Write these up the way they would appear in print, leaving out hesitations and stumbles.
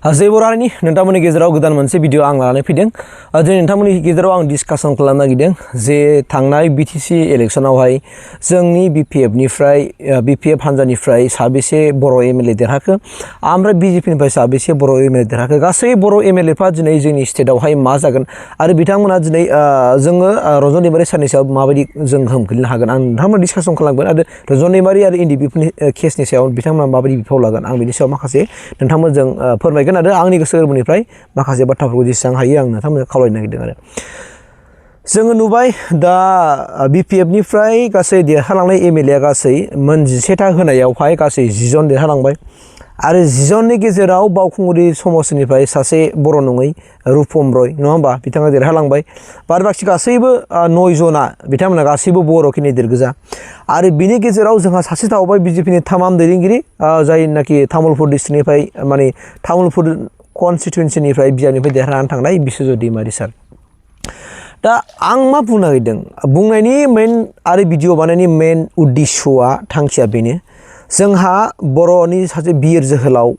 जय बर' हारिनि नोंथांमोननि गेजेराव गोदान मोनसे भिडिअ आं लानानै फैदों। दिनै नोंथांमोननि गेजेराव आं डिसकासन खालामनो नागिरदों जे थांनाय बिटिसि इलेक्सनावहाय जोंनि बिपिएफ हान्जानिफ्राय साबेसे बर' एमएलए देरहाखो ओमफ्राय बिजेपिनिफ्राय साबेसे बर' एमएलए देरहाखो गासै बर' एमएलएफ्रा दिनै जोंनि स्टेटआवहाय मा जागोन आरो बिथांमोना दिनै जोङो रन्जन दैमारि सारनि सायाव माबायदि जों गोहोम खोलैनो हागोन आं नोंथांमोन डिसकासन खालामगोन आरो रन्जन दैमारि आरो एनडिपिएफनि केसनि सायाव बिथांमोना माबायदि बिफाव लागोन आं बिनि सायाव माखासे नोंथांमोनजों फोरमायगोन आरो आंनि गोसो गोरबोनिफ्राय माखासे बाथ्राफोरखौ जेसेबां हायो आं नोंथांमोननो खावलायनो नागिरदों आरो जोङो नुबाय दा बिपिएफनिफ्राय गासै देरहालांनाय एमएलए गासै मोन 11था होनायावहाय गासै 10 जन देरहालांबाय आरो 10 जननि गेजेराव बावखुंग्रि समाजनिफ्राय सासे बर' नङै रुपम रय नङा होमबा बिथाङा देरहालांबाय बाद बाखि गासैबो 9 जना बिथांमोना गासैबो बर' केन्डिडेट गोजा आरो बिनि गेजेराव जोंहा सासे थाबाय बिजेपिनि थामाम दैदेनगिरि जायनाखि तामुलपुर डिस्ट्रिक्टनिफ्राय माने तामुलपुर कनस्टिटुवेन्सिनिफ्राय बियाबनिफ्राय देरहानानै थांनाय बिश्वजित दैमारि सार दा आं मा बुंनो नागिरदों बुंनायनि मेन आरो भिडिअ बानायनायनि मेन उद्देश्यआ थांखिया बेनो जोंहा बर'नि सासे बिर जोहोलाव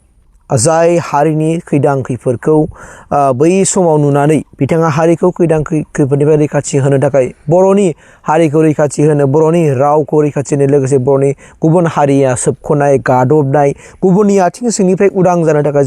जाय हारिनि खैदां खैफोदखौ बै समाव नुनानै बिथाङा हारिखौ खैदां खैफोदनिफ्राय रैखाथि होनो थाखाय बर'नि हारिखौ रैखाथि होनो बर'नि रावखौ रैखाथि होनो लोगोसे बर'नि गुबुन हारिया सोबख'नाय गादबनाय गुबुननि आथिं सिंनिफ्राय उदां जानो थाखाय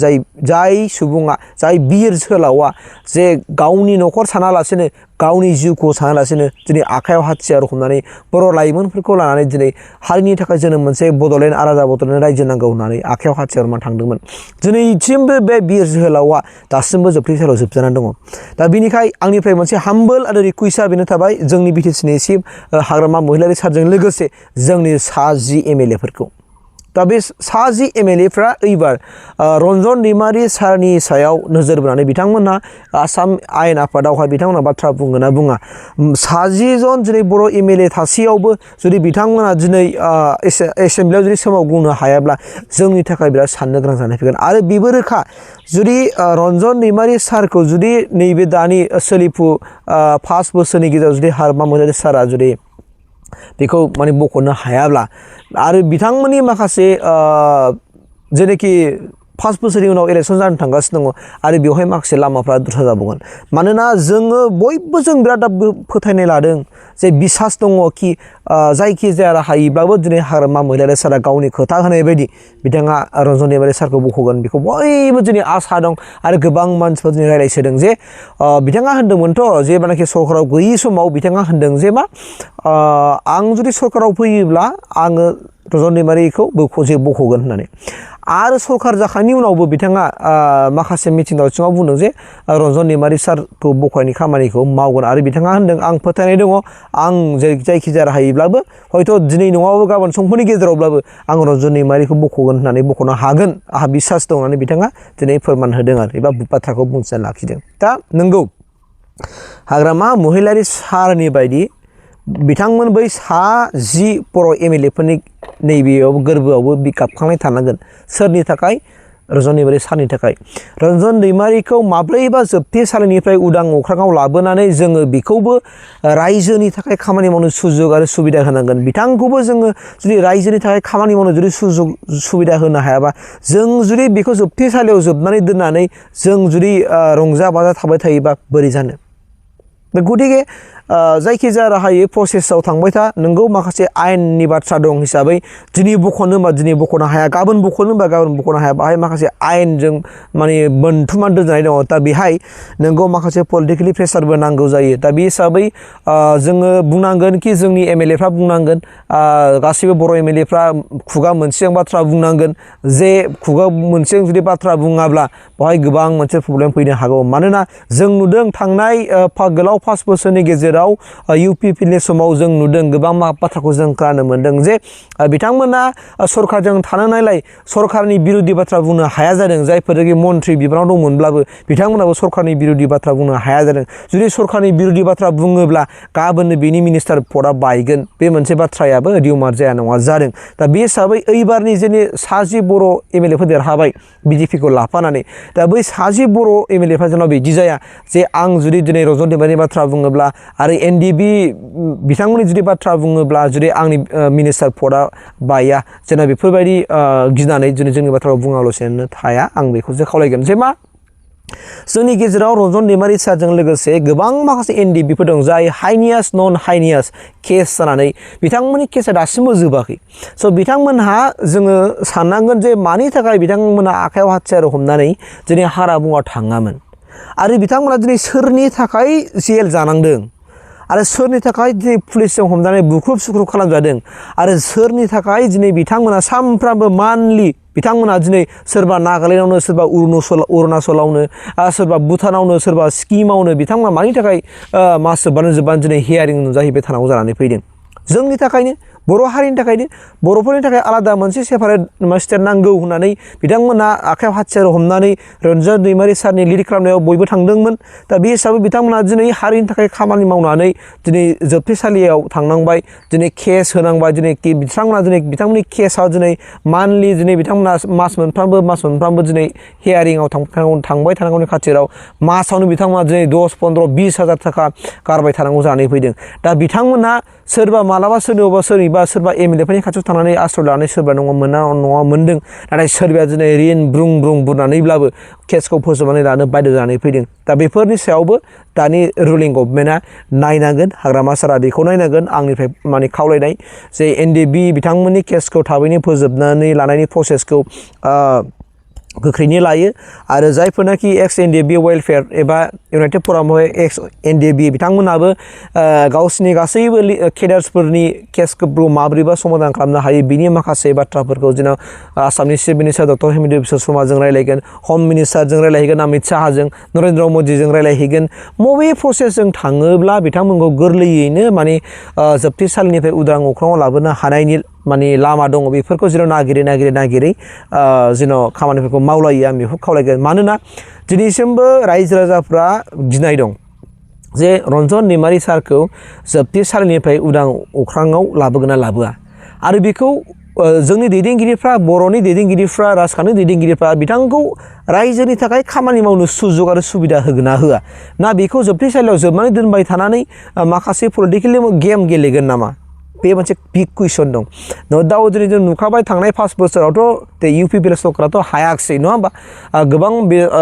जाय सुबुङा जाय बिर जोहोलावा जे गावनि न'खर सानालासेनो गावनि जिउखौ सानालासेनो दिनै आखायाव हाथियार हमनानै बर' लाइमोनफोरखौ लानानै दिनै हारिनि थाखाय जोंनो मोनसे बड'लेण्ड आलादा बड'लेण्ड रायजो नांगौ होननानै आखायाव हाथियार हमना थांदोंमोन दिनैसिमबो बे बिर जोहोलावा दासिमबो जोबथेसालियाव जोबजानानै दङ दा बिनिखाय आंनिफ्राय मोनसे हाम्बल आरो रिकुवेस्टआ बेनो थाबाय जोंनि बिटिसिनि चिफ हाग्रामा महिलारि सारजों लोगोसे जोंनि सा 10 एमएलएफोरखौ दा बे सा 10 एमएलएफ्रा एबार रन्जन दैमारि सारनि सायाव नोजोर बोनानै बिथांमोनहा आसाम आयेन आफादावहाय बिथांमोनहा बाथ्रा बुंगोन ना बुङा सा 10 जन दिनै बर' एमएलए थासेयावबो जुदि बिथांमोना दिनै एसेम्ब्लियाव जुदि सोमावगुंनो हायाब्ला जोंनि थाखाय बिराद साननो गोनां जानानै फैगोन आरो बेबो रोखा जुदि रन्जन दैमारि सारखौ जुदि नैबे दानि सोलिफु 5 बोसोरनि गेजेराव जुदि हाग्रामा महिलारि सारा जुदि बेखौ माने बख'नो हायाब्ला आरो बिथांमोननि माखासे जेनोखि 5 बोसोरनि उनाव इलेक्सन जानो थांगासिनो दङ आरो बेवहाय माखासे लामाफ्रा दस्रा जाबावगोन मानोना जोङो बयबो जों बिराद फोथायनाय लादों जे बिसास दङ कि जायखिजाया राहायैब्लाबो दिनै हाग्रामा महिलारि सारा गावनि खोथा होनाय बायदि बिथाङा रन्जन दैमारि सारखौ बख'गोन बेखौ बयबो दिनै आसा दं आरो गोबां मानसिफोर दिनै रायज्लायसोदों जे बिथाङा होनदोंमोनथ' जेब्लानाखि सरकाराव गैयि समाव बिथाङा होनदों जे मा आं जुदि सरकाराव फैयोब्ला आङो रन्जन दैमारिखौ बख'गोन होननानै आरो सरकार जाखांनायनि उनावबो बिथाङा माखासे मिथिं दावथिङाव बुंदों जे रन्जन दैमारि सारखौ बख'नायनि खामानिखौ मावगोन आरो बिथाङा होनदों आं फोथायनाय दङ आं जायखिजाया राहायैब्लाबो हयथ' दिनै नङाबाबो गाबोन समफोरनि गेजेरावब्लाबो आं रन्जन दैमारिखौ बख'गोन होननानै बख'नो हागोन आंहा बिसास दं होननानै बिथाङा दिनै फोरमान होदों आरो एबा बाथ्राखौ बुंथिना लाखिदों दा नंगौ हाग्रामा महिलारि सारनि बायदि बिथांमोन बै सा 10 बर' एमएलएफोरनि नैबेयाव गोरबोआवबो गाबखांनाय थानांगोन सोरनि थाखाय रन्जन दैमारि सारनि थाखाय रन्जन दैमारिखौ माब्रैबा जोबथेसालिनिफ्राय उदां अख्राङाव लाबोनानै जोङो बेखौबो रायजोनि थाखाय खामानि मावनो सुजुग आरो सुबिदा होनांगोन बिथांखौबो जोङो जुदि रायजोनि थाखाय खामानि मावनो जुदि सुजुग सुबिदा होनो हायाबा जों जुदि बेखौ जोबथेसालियाव जोबनानै दोननानै जों जुदि रंजा बाजा थाबाय थायोबा बोरै जानो गतिके जायखिजाया राहायै प्रसेसआव थांबाय था नोंगौ माखासे आयेननि बाथ्रा दं हिसाबै दिनै बख'नो होनबा दिनै बख'नो हाया गाबोन बख'नो होनबा गाबोन बख'नो हाया बाहाय माखासे आयेनजों माने बोनथुमनानै दोननाय दङ दा बेहाय नोंगौ माखासे पलिटिकेलि प्रेसारबो नांगौ जायो दा बे हिसाबै जोङो बुंनांगोन कि जोंनि एमएलएफ्रा बुंनांगोन गासैबो बर' एमएलएफ्रा खुगा मोनसेजों बाथ्रा बुंनांगोन जे खुगा मोनसेजों जुदि बाथ्रा बुङाब्ला बेवहाय गोबां मोनसे प्रब्लेम फैनो हागौ मानोना जों नुदों थांनाय गोलाव 5 बोसोरनि गेजेराव इउपिपिनि समाव जों नुदों गोबां बाथ्राखौ जों खोनानो मोनदों जे बिथांमोना सरकारजों थानो नायलाय सरकारनि बिरोधि बाथ्रा बुंनो हाया जादों जायफोरखि मन्त्रि बिबानाव दंमोनब्लाबो बिथांमोनाबो सरकारनि बिरोधि बाथ्रा बुंनो हाया जादों जुदि सरकारनि बिरोधि बाथ्रा बुङोब्ला गाबोननो बेनि मिनिस्टार पदआ बायगोन बे मोनसे बाथ्रायाबो रिउमार जाया नङा जादों दा बे हिसाबै एबारनि जोंनि सा 10 बर' एमएलएफोर देरहाबाय बिजेपिखौ लाफानानै दा बै सा 10 बर' एमएलएफ्रा जोंनाव बिदि जाया जे आं जुदि दिनै रन्जन दैमारिनि बाथ्रा बुङोब्ला आरो एनडिबि बिथांमोननि जुदि बाथ्रा बुङोब्ला जुदि आंनि मिनिस्टार पदआ बाया जेना बेफोरबायदि गिनानै जोंनि बाथ्राखौ बुङाल'सेनो थाया आं बेखौसो खावलायगोन जे मा जोंनि गेजेराव रन्जन दैमारि सारजों लोगोसे गोबां माखासे एनडिबिफोर दं जाय हाइनियास नन हाइनियास केस जानानै बिथांमोननि केसा दासिमबो जोबाखै स' बिथांमोनहा जोङो साननांगोन जे मानि थाखाय बिथांमोनहा आखायाव हाथियार हमनानै दिनै हारा बुङा थाङामोन आरो बिथांमोना दिनै सोरनि थाखाय जेल जानांदों आरो सोरनि थाखाय दिनै पुलिसजों हमनानै बुख्रुब सुख्रुब खालामजादों आरो सोरनि थाखाय दिनै बिथांमोना सानफ्रामबो मान्थलि बिथांमोना दिनै सोरबा नागालेण्डआवनो सोरबा अरुणाचलावनो सोरबा भुटानावनो सोरबा सिक्किमावनो बिथांमोना मानि थाखाय मास जोबबानो दिनै हियारिं नुजाहैबाय थानांगौ जानानै फैदों जोंनि थाखायनो बर' हारिनि थाखायनो बर'फोरनि थाखाय आलादा मोनसे सेपारेट स्टेट नांगौ होननानै बिथांमोना आखायाव हाथियार हमनानै रन्जन दैमारि सारनि लिड खालामनायाव बयबो थांदोंमोन दा बे हिसाबै बिथांमोना दिनै हारिनि थाखाय खामानि मावनानै दिनै जोबथेसालियाव थांनांबाय दिनै केस होनांबाय दिनै बिथांमोननि केसआव दिनै मान्थलि दिनै बिथांमोना मास मोनफ्रामबो दिनै हियारिंआव थांबाय थानांगौनि खाथिराव मासावनो बिथांमोना दिनै 10-15-20,000 थाखा गारबाय थानांगौ जानानै फैदों दा बिथांमोना सोरबा मालाबा सोरबा एमएलएफोरनि खाथियाव थांनानै आश्रय लानानै सोरबा नङा मोनदों नाथाय सोरबाया दिनै रिन ब्रुं बुरनानैब्लाबो केसखौ फोजोबनानै लानो बाध्य जानानै फैदों दा बेफोरनि सायावबो दानि रुलिं गभर्नमेन्टआ नायनांगोन हाग्रामा सारा बेखौ नायनांगोन आंनिफ्राय माने खावलायनाय जे एनडिबि बिथांमोननि केसखौ थाबैनो फोजोबनानै लानायनि प्रसेसखौ गोख्रैनो लायो आरो जायफोरनाखि एक्स एनडिबि वेलफेयार एबा इउनाइटेड फरामाव एक्स एनडिबि बिथांमोनाबो गावसिनि गासैबो केडार्सफोरनि केसखौ माबोरैबा समाधान खालामनो हायो बिनि माखासे बाथ्राफोरखौ जोंना आसामनि chief minister doctor Himanta Biswa शर्माजों रायलायगोन हम मिनिस्टारजों रायलायहैगोन अमित शाहजों नरेन्द्र मदिजों रायलायहैगोन बबे प्रसेसजों थाङोब्ला बिथांमोनखौ गोरलैयैनो माने जोबथेसालिनिफ्राय उदां अख्राङाव लाबोनो हानायनि माने लामा दङ बेफोरखौ जेन' नागिरै जेन' खामानिफोरखौ मावलायो आं बेखौ खावलायगोन मानोना दिनैसिमबो रायजो राजाफ्रा गिनाय दं जे रन्जन दैमारि सारखौ जोबथेसालिनिफ्राय उदां अख्राङाव लाबोगोन ना लाबोआ आरो बेखौ जोंनि दैदेनगिरिफ्रा बर'नि दैदेनगिरिफ्रा राजखान्थि दैदेनगिरिफ्रा बिथांखौ रायजोनि थाखाय खामानि मावनो सुजुग आरो सुबिदा होगोन ना होआ ना बेखौ जोबथेसालियाव जोबनानै दोनबाय थानानै माखासे पलिटिकेलि गेम गेलेगोन नामा बे मोनसे बिग कुइसन दं दा दिनै जों नुखाबाय थांनाय 5 बोसोरावथ' इउपिपिएल सरकाराथ' हायाखिसै नङा होमबा गोबां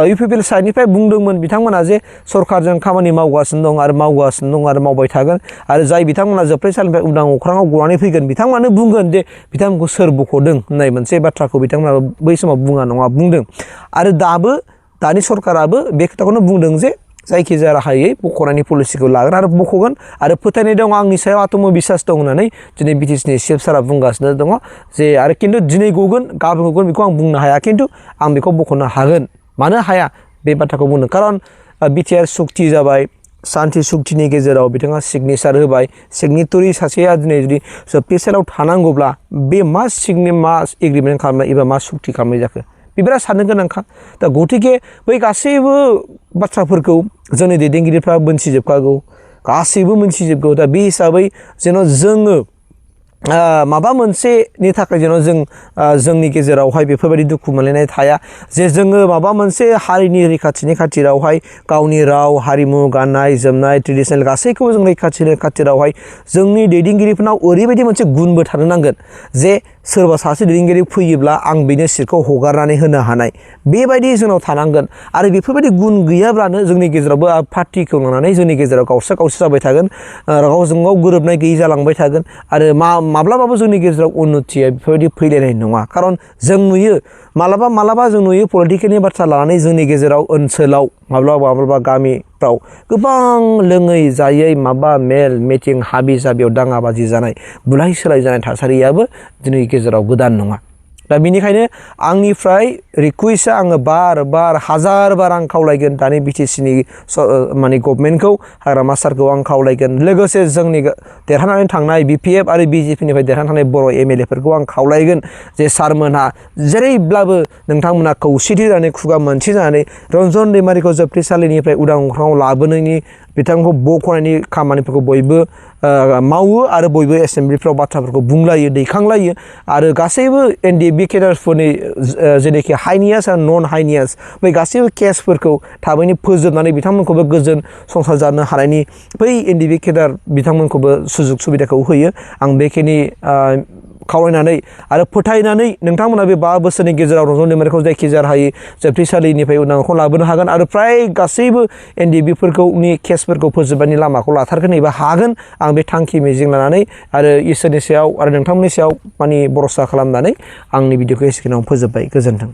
इउपिपिएल साइडनिफ्राय बुंदोंमोन बिथांमोना जे सरकारजों खामानि मावगासिनो दं आरो मावबाय थागोन आरो जाय बिथांमोना जोबथेसालिनिफ्राय उदां अख्राङाव गनानै फैगोन बिथांमोनानो बुंगोन जे बिथांमोनखौ सोर बख'दों होननाय मोनसे बाथ्राखौ बिथांमोना बै समाव बुङा नङा बुंदों आरो दानि सरकाराबो बे खोथाखौनो बुंदों जे जायखिजाया राहायै बख'नायनि पलिसिखौ लागोन आरो बख'गोन आरो फोथायनाय दं आंनि सायाव आत्मबिश्वास दं होननानै दिनै बिटिसिनि चिफ सारा बुंगासिनो दङ जे आरो खिन्थु दिनै गगोन गाबोन गगोन बेखौ आं बुंनो हाया खिन्थु आं बेखौ बख'नो हागोन मानो हाया बे बाथ्राखौ बुंदों खारन बिटिआर सुक्ति जाबाय शान्ति सुक्तिनि गेजेराव बिथाङा सिगनेचार होबाय सिगनेटरि सासेया दिनै जुदि जोबथेसालियाव थानांगौब्ला बे मा एग्रिमेन्ट खालामनाय एबा मा सुक्ति खालामनाय जाखो बे बिराद साननो गोनांखा दा गतिके बै गासैबो बाथ्राफोरखौ जोंनि दैदेनगिरिफ्रा मोनथिजोबखागौ गासैबो मोनथिजोबगौ दा बे हिसाबै जेन' जोङो माबा मोनसेनि थाखाय जेन' जोंनि गेजेरावहाय बेफोरबायदि दुखु मोनलायनाय थाया जे जोङो माबा मोनसे हारिनि रैखाथिनि खाथिरावहाय गावनि राव हारिमु गाननाय जोमनाय ट्रेडिसनेल गासैखौबो जों रैखाथिनि खाथिरावहाय जोंनि दैदेनगिरिफोरनाव ओरैबायदि मोनसे गुनबो थानो नांगोन जे सोरबा सासे दैदेनगिरि फैयोब्ला आं बेनो सिटखौ हगारनानै होनो हानाय बेबायदि जोंनाव थानांगोन आरो बेफोरबायदि गुन गैयाब्लानो जोंनि गेजेरावबो पार्टिखौ लानानै जोंनि गेजेराव गावस्रा जाबाय थागोन गावजों गाव गोरोबनाय गैयै जालांबाय थागोन आरो माब्लाबाबो जोंनि गेजेराव उन्नतिया बेफोरबायदि फैलायनाय नङा खारन जों नुयो मालाबा जों नुयो पलिटिकेलनि बाथ्रा लानानै जोंनि गेजेराव ओनसोलाव माब्लाबा गामिफ्राव गोबां लोङै जायै मेल मिटिं हाबि जाबियाव दाङाबाजि जानाय बुलाय सोलाय जानाय थासारियाबो जोंनि गेजेराव गोदान नङा दा बेनिखायनो आंनिफ्राय रिकुवेस्टआ आङो बार हाजार बार आं खावलायगोन दानि बिटिसिनि माने गभर्नमेन्टखौ हाग्रामा सारखौ आं खावलायगोन लोगोसे जोंनि देरहानानै थांनाय बिपिएफ आरो बिजेपिनिफ्राय देरहानानै थांनाय बर' एमएलएफोरखौ आं खावलायगोन जे सारमोनहा जेरैब्लाबो नोंथांमोनहा खौसेथि जानानै खुगा मोनसे जानानै रन्जन दैमारिखौ जोबथेसालिनिफ्राय उदां अख्राङाव लाबोनायनि बिथांखौ बख'नायनि खामानिफोरखौ बयबो मावो आरो बयबो एसेम्ब्लिफ्राव बाथ्राफोरखौ बुंलायो दैखांलायो आरो गासैबो एनडिएफबि केडारफोरनि जेनाखि हाइनियास आरो नन हाइनियास बै गासैबो केसफोरखौ थाबैनो फोजोबनानै बिथांमोनखौबो गोजोन संसार जानो हानायनि बै एनडिएफबि केडार बिथांमोनखौबो सुजुग सुबिदाखौ होयो आं बेखिनि खावलायनानै आरो फोथायनानै नोंथांमोना बे 5 बोसोरनि गेजेराव रन्जन दैमारिखौ जायखिजाया राहायै जोबथेसालिनिफ्राय उदांखौ लाबोनो हागोन आरो फ्राय गासैबो एनडिएफबिफोरखौनि केसफोरखौ फोजोबनायनि लामाखौ लाथारगोन एबा हागोन आं बे थांखि मिजिं लानानै आरो इसोरनि सायाव आरो नोंथांमोननि सायाव माने भरसा खालामनानै आंनि भिडिअखौ एसेखिनियाव फोजोबबाय गोजोन्थों।